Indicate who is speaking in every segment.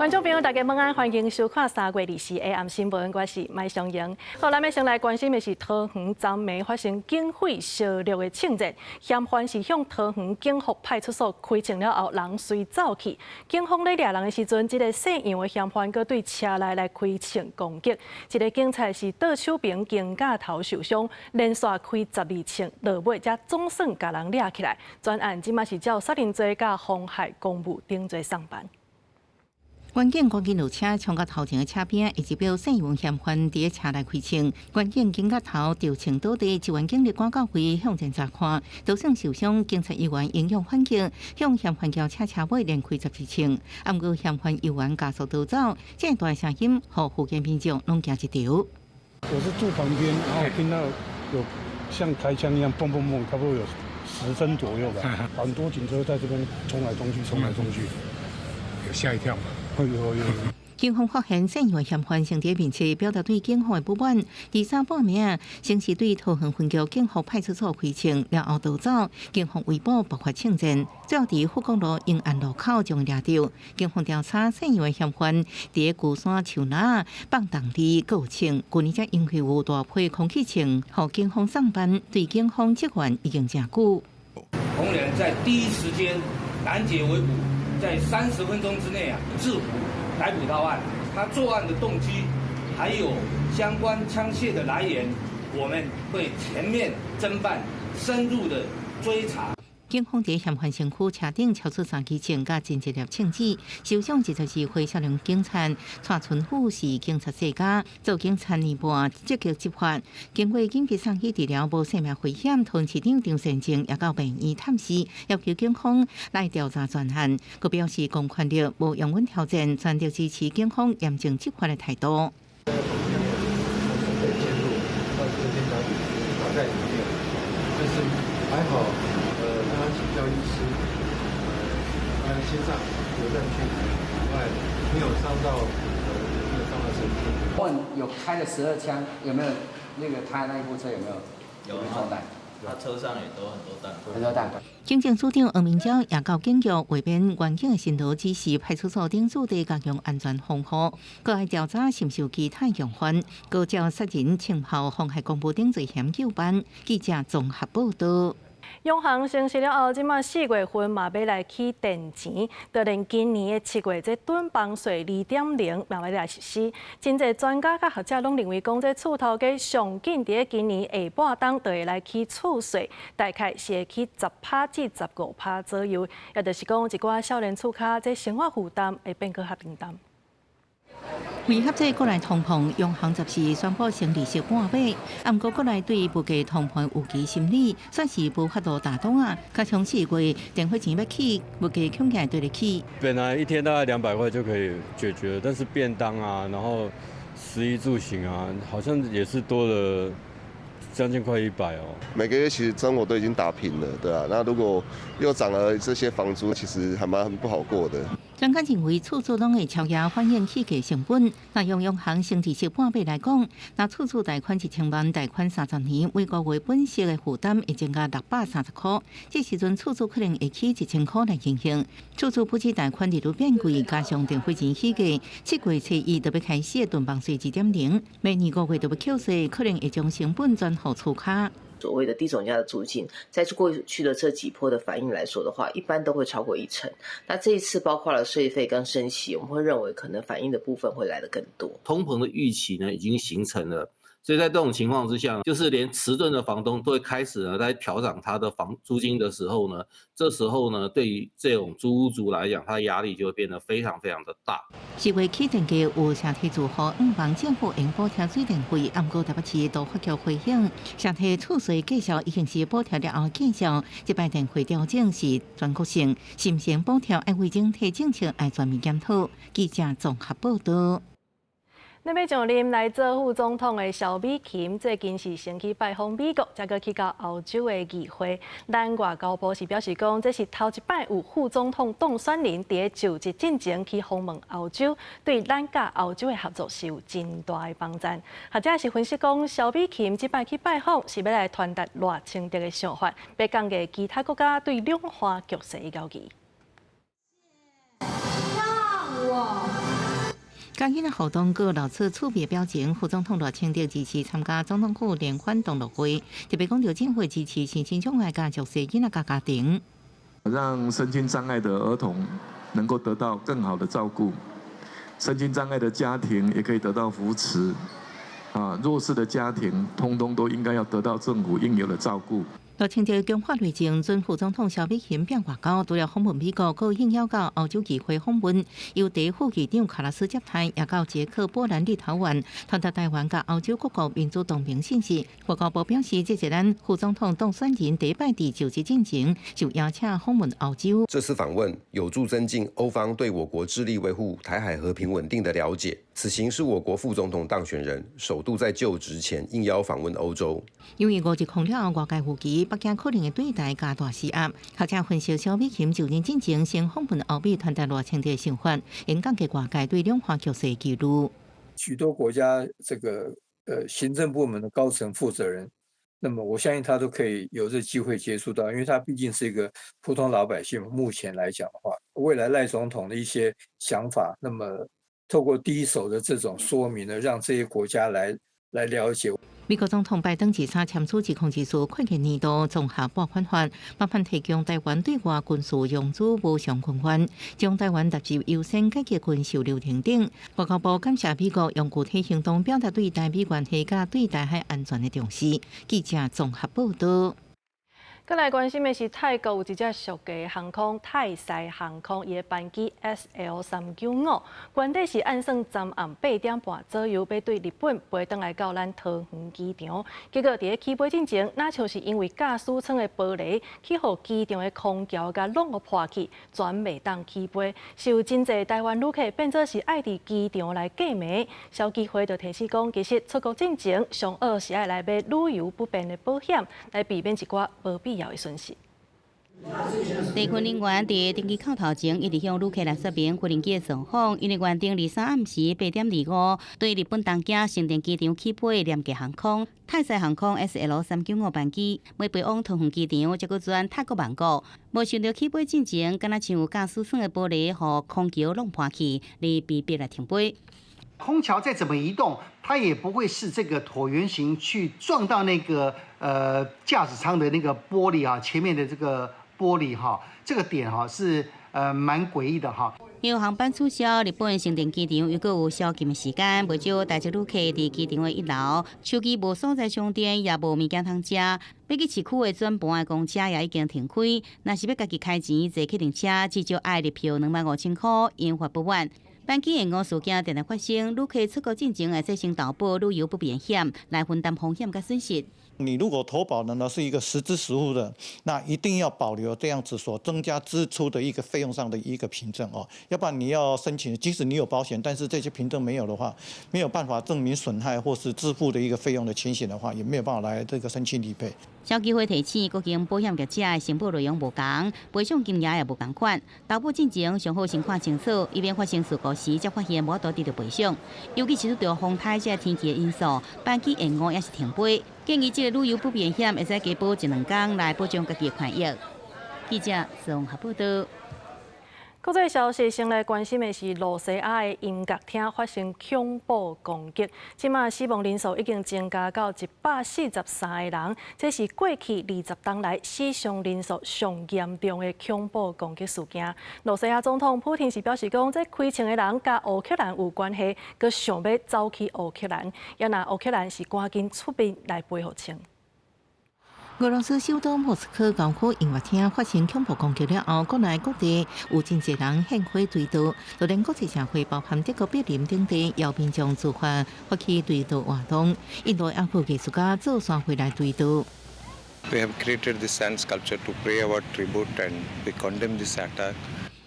Speaker 1: 觀眾朋友，大家晚安，歡迎收看3月24下暗新聞，我是麥尚瑩。好，咱欲先來關心的是桃園昨暝發生警匪相掠的槍戰，嫌犯是向桃園景福派出所開槍了後，人隨走去。警方咧掠人的時陣，這個姓楊的嫌犯閣對車內來開槍攻擊，一个警察是倒手爿肩胛頭受傷，連續開十二槍，落尾才總算共人掠起來。全案這馬是照殺人罪佮妨害公務等罪送辦。
Speaker 2: 員警趕緊落車，衝到頭前的車邊，一直表姓楊嫌犯佇車內開槍。員警肩胛頭著槍倒地，救援警力趕到位向前查看，倒算受傷。警察猶原英勇反擊，向嫌犯轎車車尾連開十二槍。毋過嫌犯猶原加速逃走，這大聲音予附近民眾攏驚一跳。
Speaker 3: 我是住旁邊，然後我聽到有像開槍一樣，砰砰砰，差不多有10聲左右吧。很多警車在這邊衝來衝去，衝來衝去，
Speaker 4: 有嚇一跳嗎？
Speaker 3: 有有。
Speaker 2: 警方發現姓楊嫌犯先佇面前表達對警方的不滿。第三半暝，先是對桃園分局景福派出所開槍，了後逃走。警方圍捕爆發槍戰，最後佇富國路永安路口將伊掠著。警方調查，姓楊嫌犯佇龜山樹林放銅枝閣有槍，舊年才因為有大批空氣槍，予警方送辦，對警方職員已經誠久。
Speaker 5: 同仁在第一時間攔截圍捕，在30分鐘之內啊，制服逮捕到案。他作案的動機，還有相關槍械的來源，我們會全面偵辦，深入的追查。
Speaker 2: 警方佇嫌犯身軀車頂搜出三支槍佮真濟粒槍子，受傷22歲少年警察蔡春虎是警察世家，做警察年半，積極執法。經過緊急送醫治療，無生命危險。桃園市長張善政也到病院探視，要求警方來調查全案。閣表示公權力無容忍挑戰，全力支持警方嚴正執法的態度。
Speaker 6: 被進入到這個肩胛骨卡在裡面，但是還好。他請教醫師，他心臟有段距離以外，沒有傷到骨頭，也沒有傷到神經。
Speaker 7: 問有開了12槍，有沒有那個他那一部車有沒有？有沒有中彈？
Speaker 8: 他車上也都很多彈，
Speaker 7: 很多彈。
Speaker 2: 警政署長黃明昭也到警局慰勉員警的辛勞，指示派出所等駐地加強安全防護，閣愛調查是毋是有其他共犯，閣照殺人、槍炮、妨害公務等罪嫌究辦。記者綜合報道。
Speaker 1: 央行升息了後，這馬4月份嘛欲來起電錢，就連今年的7月，這囤房稅2.0嘛欲來實施。真濟專家佮學者攏認為講，這厝頭家上緊佇今年下半冬就會來起厝稅，大概是會起10趴至15趴左右，也就是講，一寡少年厝跤這生活負擔會變閣較重擔。
Speaker 2: 為遏制國內通膨，央行14宣布升利息半碼，毋過國內對物價通膨預期心理，算是無法度打動啊。加上4月電費錢欲起，物價恐驚會綴咧起。
Speaker 9: 本來一天大概200塊就可以解決，但是便當啊，然後食衣住行啊，好像也是多了將近快100哦。
Speaker 10: 每個月其實生活都已經打平了，對啊。那如果又漲了這些房租，其實還蠻不好過的。
Speaker 2: 專家認為，厝主攏會超額反映起價成本。若用央行升利息半碼來講，若厝主貸款1000萬，貸款30年，每個月本息的負擔會增加630塊。這時陣厝主可能會起1000塊來進行。厝主不止貸款利率變貴，加上電費錢起價，7月初一就欲開始的囤房稅2.0，明年5月就欲扣稅，可能會將成本轉予厝跤。
Speaker 11: 所謂的低總價的租金，在過去的這幾波的反應來說的話，一般都會超過一成。那這一次包括了稅費跟升息，我們會認為可能反應的部分會來得更多。
Speaker 12: 通膨的預期呢已經形成了，所以在這種情況之下，就是連遲鈍的房東都會開始呢在調漲他的房租金的時候呢，這時候呢對於這種租屋族來講，他的壓力就會變得非常非常的大。
Speaker 2: 4月起電價有社體住戶向望政府用補貼水電費，毋過台北市都發局回應，社體厝稅繼續已經是補貼了後見效，這擺電費調整是全國性，是毋是補貼愛為整體政策愛全面檢討。記者綜合報道。
Speaker 1: 欲上任來做副總統的蕭美琴，最近是先去拜訪美國，才閣去到歐洲的議會。咱外交部是表示講，這是頭一擺有副總統當選人佇就職進前去訪問歐洲，對咱佮歐洲的合作是有真大的幫助。學者是分析講，蕭美琴這擺去拜訪，是欲來傳達賴清德的想法，欲降低其他國家對兩岸局勢的焦慮。
Speaker 13: 讓我。
Speaker 2: 今日的活動閣露出趣味表情，副總統賴清德支持參加總統府聯歡同樂會，特別講著政府支持身心障礙佮弱勢囡仔佮家庭，
Speaker 13: 讓身心障礙的兒童能夠得到更好的照顧，身心障礙的家庭也可以得到扶持，啊，弱勢的家庭通通都應該要得到政府應有的照顧。
Speaker 2: 賴清德強化內政，準副總統蕭美琴變外交，除了訪問美國，閣應邀到歐洲議會訪問，由第一副議長卡拉斯接待，也到捷克、波蘭、立陶宛，傳達台灣佮歐洲各國民主同盟信息。外交部表示，這是咱副總統當選人第一擺佇就職進前就邀請訪問歐洲。
Speaker 14: 這次訪問有助增進歐方對我國致力維護台海和平穩定的了解。此行是我國副總統當選人首度在就職前應邀訪問歐洲。
Speaker 2: 由於五日空了後，外界預期北京可能會對台加大施壓。學者分析，蕭美琴就任進前先訪問歐美，傳達賴清德的想法，應降低外界對兩岸局勢疑慮。
Speaker 15: 許多國家這個行政部門的高層負責人，那麼我相信他都可以有這機會接觸到，因為他畢竟是一個普通老百姓。目前來講的話，未來賴總統的一些想法，那麼透過第一手的這種說明呢，讓這些國家來了解。
Speaker 2: 美國總統拜登23簽署2024會計年度綜合撥款法，麻煩提供台灣對外軍事融資無償軍援，將台灣納入優先解決軍售流程頂。外交部感謝美國用具體行動表達對台美關係佮對台海安全的重視。記者綜合報道。
Speaker 1: 閣來關心的是泰國有一隻俗價航空泰西航空，伊的班機 SL 395，原底是按算昨暗8點半左右欲對日本飛轉來到咱桃園機場，結果佇咧起飛進前，若像是因為駕駛艙的玻璃去予機場的空橋共弄予破去，全袂當起飛，是有真濟台灣旅客變做是愛佇機場來過暝。消基會就提醒講，其實出國進前上好是愛來買旅遊不便的保險，來避免一寡無必要的損失。
Speaker 16: 地勤人員佇登機口頭前一直向旅客來說明無人機的狀況，因為原定23暗時8點25對日本東京成田機場起飛的廉價航空泰西航空 SL 395班機，欲飛往桃園機場，才閣轉泰國曼谷，無想著起飛進前，敢若像有駕駛艙的玻璃予空橋弄破去，而被迫來停飛。
Speaker 17: 空橋再怎麼移動，它也不會是這個橢圓形去撞到那個駕駛艙的那個玻璃啊，前面的這個玻璃哈，這個點哈是蠻詭異的哈。
Speaker 16: 因為航班取消，日本成田機場又閣有宵禁的時間，袂少台籍旅客佇機場的一樓，手機無所在充電，也無物件通食，欲去市區的轉盤的公車也已經停開。若是欲家己開錢坐客運車，至少愛入票25,000箍，引發不滿。班機延誤事件定定發生，旅客出國進前會使先投保旅遊不便險，來分擔風險佮損失。
Speaker 18: 你如果投保的呢是一個實支實付的，那一定要保留這樣子所增加支出的一個費用上的一個憑證哦，要不然你要申請，即使你有保險，但是這些憑證沒有的話，沒有辦法證明損害或是支付的一個費用的情形的話，也沒有辦法來這個申請理賠。
Speaker 16: 消基會提醒，各間保險業者的承保內容無仝，賠償金額也無仝款。投保進前上好先看清楚，以免發生事故時才發現無法度得到賠償。尤其是拄著風颱這天氣的因素，班機延誤抑是停飛，建議這個旅遊不便險會使加保一兩工來保障家己的權益。記者綜合報道。
Speaker 1: 國際消息，先來關心的是露西亞的音樂廳發生恐怖攻擊，這馬死亡人數已經增加到143個人，這是過去20冬來死傷人數上嚴重的恐怖攻擊事件。露西亞總統普廷是表示講，這開槍的人佮烏克蘭有關係，閣想欲走去烏克蘭，也若烏克蘭是趕緊出兵來賠予清。
Speaker 2: 俄羅斯首都莫斯科郊區音樂廳發生恐怖攻擊了後，國內各地有真濟人獻花追悼，就連國際社會，包含德國柏林等地，也有民眾自發發起追悼活動。印度也有藝術家做山花來追悼。
Speaker 19: We have created this sand sculpture to pay our tribute and we condemn this attack.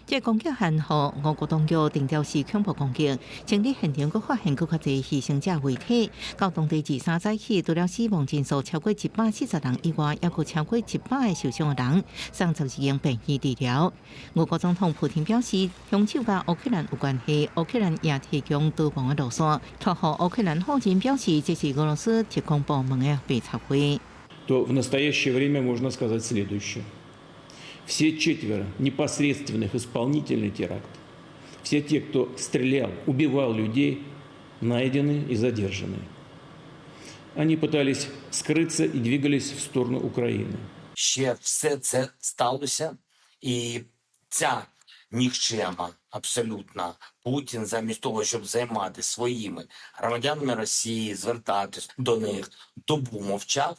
Speaker 2: 這個攻擊案予俄國當局定調是恐怖攻擊，清理現場閣發現閣較濟犧牲者遺體。到當地23早起，除了死亡人數超過140人以外，猶閣超過100個受傷的人，送12間病院治療。俄國總統普廷表示，兇手佮烏克蘭有關係，烏克蘭也提供逃亡的路線。托予烏克蘭後人表示，這是俄羅斯特工部門的白賊話。
Speaker 20: То в настоящее время можно сказать следующее. Все четверо непосредственных исполнителей теракта, все Все те, кто стрелял, убивал людей, найдены и задержаны. Они пытались скрыться и двигались в сторону Украины.
Speaker 21: Ще все це сталося, і ця нікчема абсолютно Путін, замість того, щоб займатися своїми громадянами Росії, звертатись до них, добу мовчав,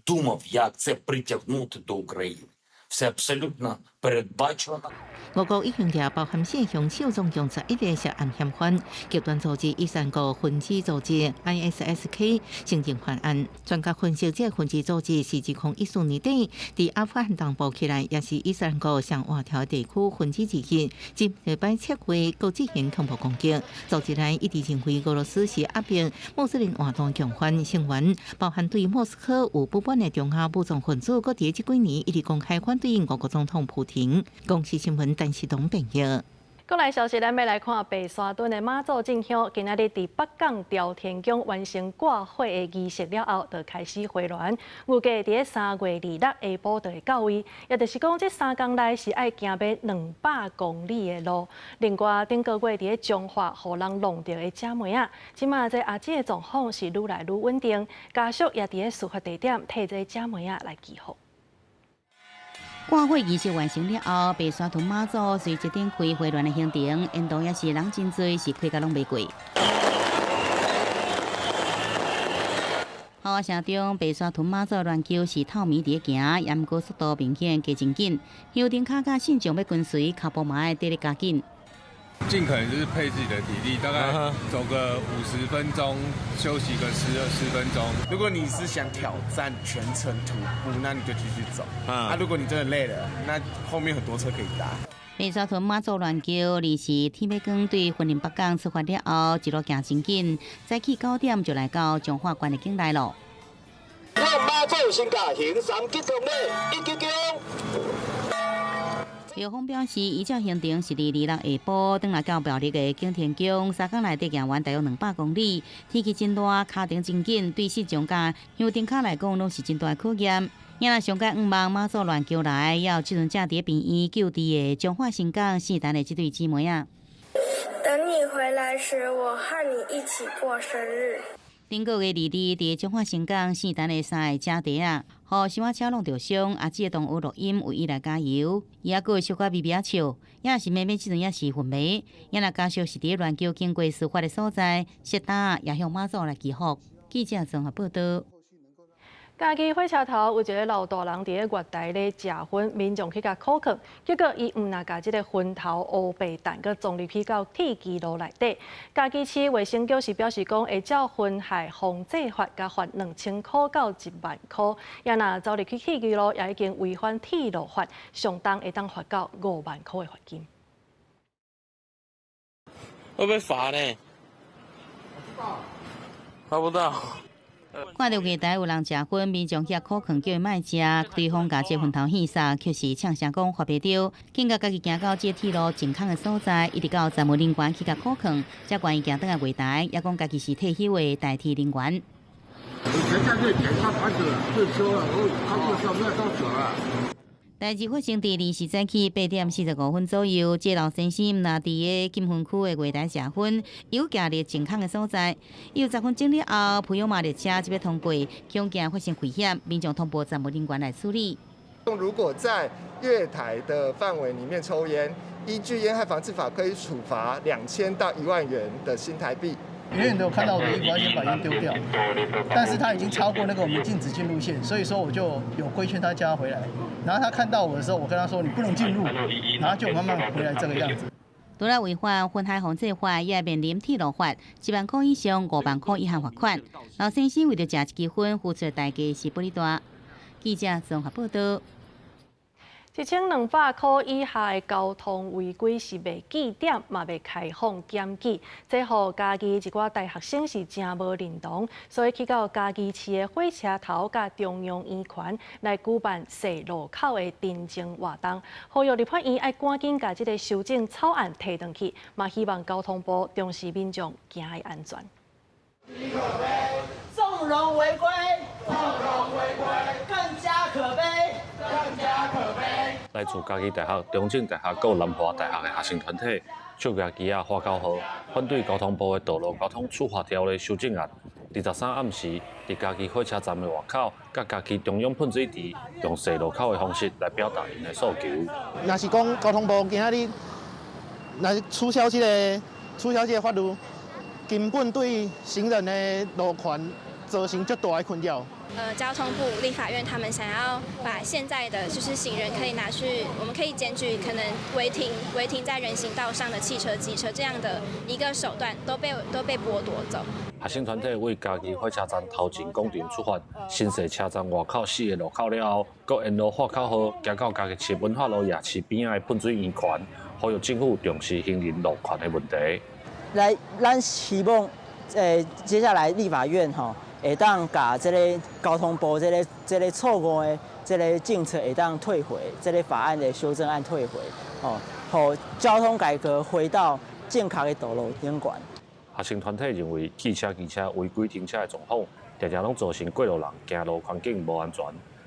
Speaker 21: думав, як це притягнути до України. Все абсолютно передбачувано.
Speaker 2: 俄國已經抓包含四兇手，總共11個涉案嫌犯。極端組織伊斯蘭國分支組織 ISIS-K 承認犯案。專家分析，這個分支組織是2014年底佇阿富汗東部起來，也是伊斯蘭國上活跳地區分支之一。這禮拜策劃國際型恐怖攻擊。組織內一直認為俄羅斯是壓迫穆斯林活動共犯成員，包含對莫斯科有不滿的中亞武裝分子，閣佇這幾年一直公開反對俄國總統普廷。公視新聞。陳時東編譯。
Speaker 1: 國內消息，咱欲來看白沙屯的媽祖進香，今仔日佇北港朝天宮完成掛火的儀式了後，就開始回鑾。預計佇咧3月26下晡就會到位，也就是講，這3工內是愛行欲200公里的路。另外，頂個月佇咧彰化予人弄著的姐妹仔，這馬這阿姊的狀況是愈來愈穩定，家屬也佇咧事發地點替這姐妹仔來祈福。
Speaker 16: 掛火儀式完成了後，白沙屯媽祖隨即展開回鑾的行程，沿途也是人真濟，是開甲攏袂過。雨聲中，白沙屯媽祖鸞轎是透暝佇咧行，也毋過速度明顯加真緊。香燈腳佮信眾欲跟隨，跤步嘛愛綴咧加緊。
Speaker 22: 盡可能就是配自己的體力，大概走個50分鐘，休息個10、20分鐘。
Speaker 23: 如果你是想挑戰全程徒步，那你就繼續走。啊，如果你真的累了，那後面很多車可以搭。
Speaker 16: 白沙屯媽祖鸞轎，二是天欲光對雲林北港出發了後，一路行真緊，早起9點就來到彰化縣的境內咯。
Speaker 24: 媽祖身駕行三吉公里，一吉
Speaker 16: 劉峰表示，依照行程是佇26下晡，轉來到苗栗的景天宮，3工內底行完大約200公里。天氣真熱，跤程真緊，對信眾佮香燈腳來講，攏是真大的考驗。也若上蓋向望媽祖鸞轎來，也有這陣正佇病院救治的彰化新港聖誕的這對姊妹仔。
Speaker 25: 等你回來時，我和你一起過生日。
Speaker 16: 頂個月22佇彰化新港聖誕的三個姐弟仔，予小車弄著傷，阿姊的同學錄音為伊來加油，伊猶閣會小可微微仔笑，也是妹妹這陣也是昏迷，也若家屬是佇鸞轎經過事發的所在，適當也向媽祖來祈福。記者綜合報道。
Speaker 1: 嘉義火車頭有一个老大人佇咧月台咧食薰，民眾去共苦勸，結果伊毋但共這个薰頭烏白彈，閣裝入去到鐵支爐內底。嘉義市衛生局是表示講，會照薰害防制法，共罰2000塊到1萬塊。也若走入去鐵支爐，也已經違反鐵路法，上重會當罰到5萬塊的罰金。
Speaker 26: 會被罰呢？罰不到。
Speaker 16: 看著月台有人食薰，民眾去苦勸叫伊莫食，對方共這薰頭戲殺，卻是嗆聲講罰袂著。警覺家己行到這鐵路淨空的所在，一直到站務人員去共苦勸，才願意行轉來月台，也講家己是退休的代替人員。
Speaker 27: 以前在月台上班的退休了，他就說沒有多久了。
Speaker 16: 代誌發生佇24早起8點45分左右，這老先生毋但佇个禁薰區的月台食薰，又行入淨空的所在。伊有10分鐘了後，普悠瑪列車就欲通過，恐驚發生危險，民眾通報站務人員來處理。
Speaker 28: 如果在月台的範圍裡面抽菸，依據菸害防治法，可以處罰2000到1萬元的新台幣。
Speaker 29: 遠遠的我看到我的衣服，他先把菸丟掉，但是他已經超過那個我們禁止進入線，所以說我就有規勸他叫他回來。然後他看到我的時候，我跟他說你不能進入，然後就慢慢回來這個樣子。
Speaker 16: 除了違反薰害防制法，也面臨鐵路法，1萬塊以上5萬塊以下罰款。老先生為著食一支薰，付出的代價是不哩大。記者綜合報道。
Speaker 1: 1200塊以下的交通違規是袂記點，嘛袂開放檢舉，這予嘉義一寡大學生是誠無認同，所以去到嘉義市的火車頭佮中央圓環來舉辦踅路口的陳情活動，呼籲立法院愛趕緊共這个修正草案提轉去，嘛希望交通部重視民眾行的安全。
Speaker 30: 縱容違規，縱容違規，更加可悲，更加可悲。
Speaker 31: 來自嘉義大學、中正大學、佮南華大學的學生團體，
Speaker 3: 手舉旗仔喊口號，反對交通部的道路交通處罰條例修正案。23暗時，佇嘉義火車站的外口，佮嘉義中央噴水池，用踅路口的方式來表達𪜶的訴求。
Speaker 4: 若是講交通部今仔日來取消這個法律，根本對行人的路權造成足大的困擾。
Speaker 5: 交通部、立法院他們想要把現在的就是行人可以拿去，我們可以檢舉可能違停在人行道上的汽車、機車這樣的一個手段都被剝奪走。
Speaker 3: 學生團體為嘉義火車站頭前廣場出發，新踅車站外口四个路口了後，閣沿路喊口號，行到嘉義市文化路夜市邊仔的噴水圓環，呼籲政府重視行人路權的問題。
Speaker 30: 來，咱希望接下來立法院吼，會當共這个交通部這个錯誤的這个政策會當退回，這个法案的修正案退回，哦，予交通改革回到正確的道路頂懸。
Speaker 3: 學生團體認為，汽車、機車違規停車的狀況，常常攏造成過路人行路環境無安全。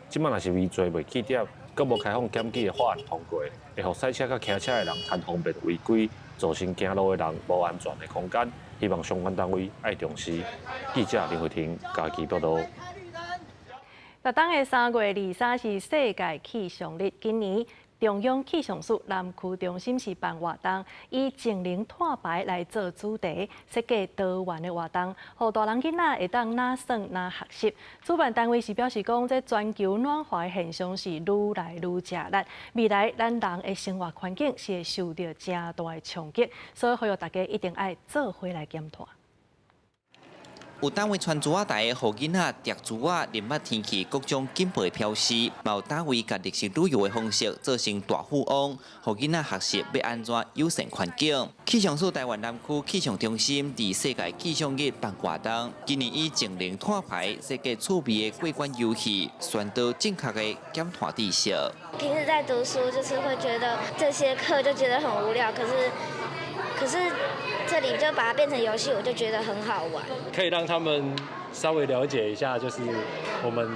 Speaker 3: 這擺若是違罪袂記點，閣無開放檢舉的法案通過，會予駛車佮騎車的人貪方便違規，造成行路的人無安全的空間。希望相關單位愛重視。記者林慧婷嘉義報導。
Speaker 1: 逐冬的3月23是世界氣象日，今年中央氣象署南區中心是辦活動，以淨零碳排來做主題，設計多元的活動，予大人囡仔會當若耍若學習。主辦單位是表示講，這全球暖化的現象是愈來愈食力，未來咱人的生活環境是會受著誠大的衝擊，所以呼籲大家一定愛做伙來減碳。
Speaker 6: 有單位傳珠仔台，予囡仔疊珠仔，認捌天氣各種警報的標示；嘛有單位共綠色旅遊的方式做成大富翁，予囡仔學習欲按怎友善環境。氣象署台灣南區氣象中心佇世界氣象日辦活動，今年以淨零碳排設計趣味的過關遊戲，宣導正確的減碳知識。
Speaker 25: 平時在讀書，就是會覺得這些課就覺得很無聊，可是這裡就把它變成遊戲，我就覺得很好玩。
Speaker 7: 可以讓他們稍微了解一下，就是我們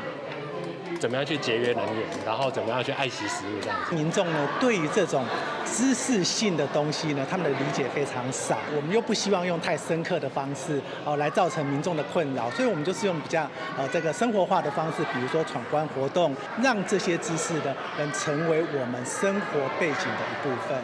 Speaker 7: 怎麼樣去節約能源，然後怎麼樣去愛惜食物這樣子。
Speaker 8: 民眾呢，對於這種知識性的東西呢，他們的理解非常少。我們又不希望用太深刻的方式哦來造成民眾的困擾，所以我們就是用比較這個生活化的方式，比如說闖關活動，讓這些知識呢能成為我們生活背景的一部分。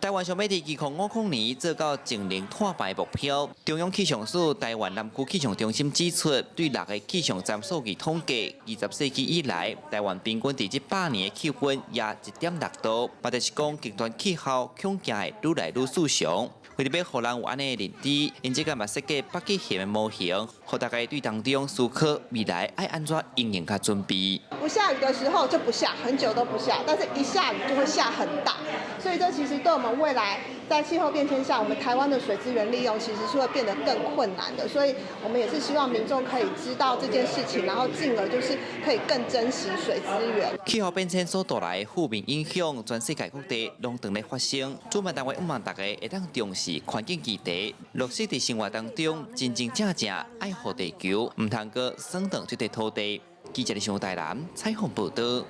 Speaker 6: 台灣想欲佇2050年做到淨零碳排目標。中央氣象署台灣南區氣象中心指出，對六个氣象站數據統計，20世紀以來，台灣平均佇這百年的氣溫也1.6度，嘛就是講極端氣候恐驚會愈來愈異常。為著欲予人有按呢的認知，𪜶這個嘛設計北極熊的模型，予大家對當中思考未來愛按怎因應佮準備。
Speaker 9: 不下雨的時候就不下，很久都不下，但是一下雨就會下很大，所以這其實對我們未來在氣候變遷下，我們台灣的水資源利用其實是會變得更困難的。所以我們也是希望民眾可以知道這件事情，然後進而就是可以更珍惜水資源。
Speaker 6: 氣候變遷所帶來的負面影響，全世界各地攏正咧發生。主辦單位向望大家會當重視環境議題，落實佇生活當中，真真正正愛護地球，毋通閣耍蕩這塊土地。記者李台南採訪報導。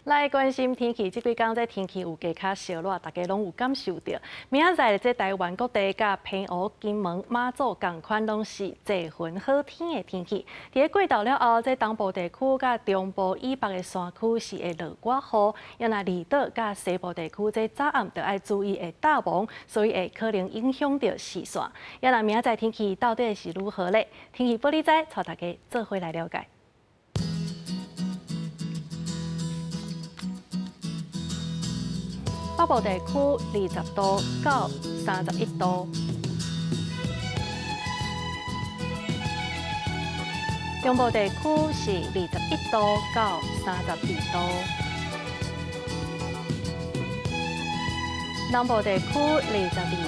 Speaker 1: 來關心天氣，這幾工這天氣有加較燒熱，大家攏有感受著。明仔載這台灣各地佮澎湖、金門、馬祖仝款攏是濟雲好天的天氣。佇咧過晝了後，這東部地區佮中部以北的山區是會落寡雨，啊若離島佮西部地區這早暗著愛注意會罩霧，所以會可能影響著視線。啊若明仔載天氣到底是如何咧？天氣報你知，帶大家做伙來了解。北部地區20度到31度，中部地區是21度到32度，南部地區22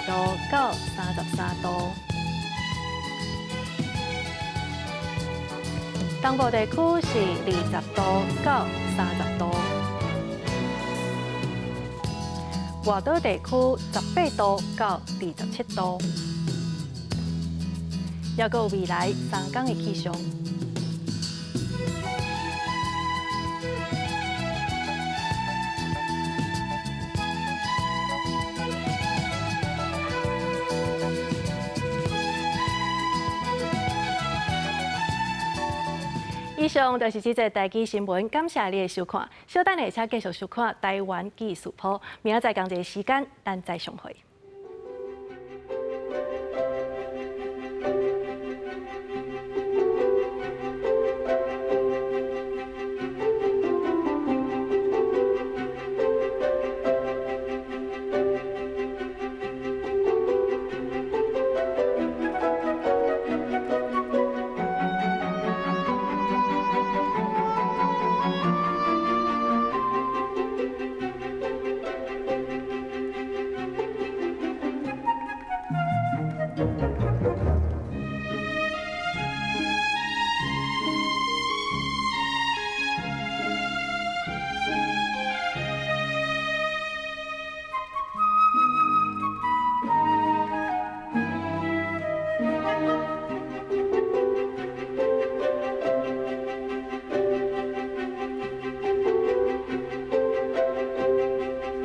Speaker 1: 度到33度，東部地區是20度到30度。外島地區18度到27度，猶閣有未來3工的氣象。以上就是這節台記新聞，感謝你的收看。稍等下，請繼續收看台灣記事簿。明仔載仝一个時間，咱再相會。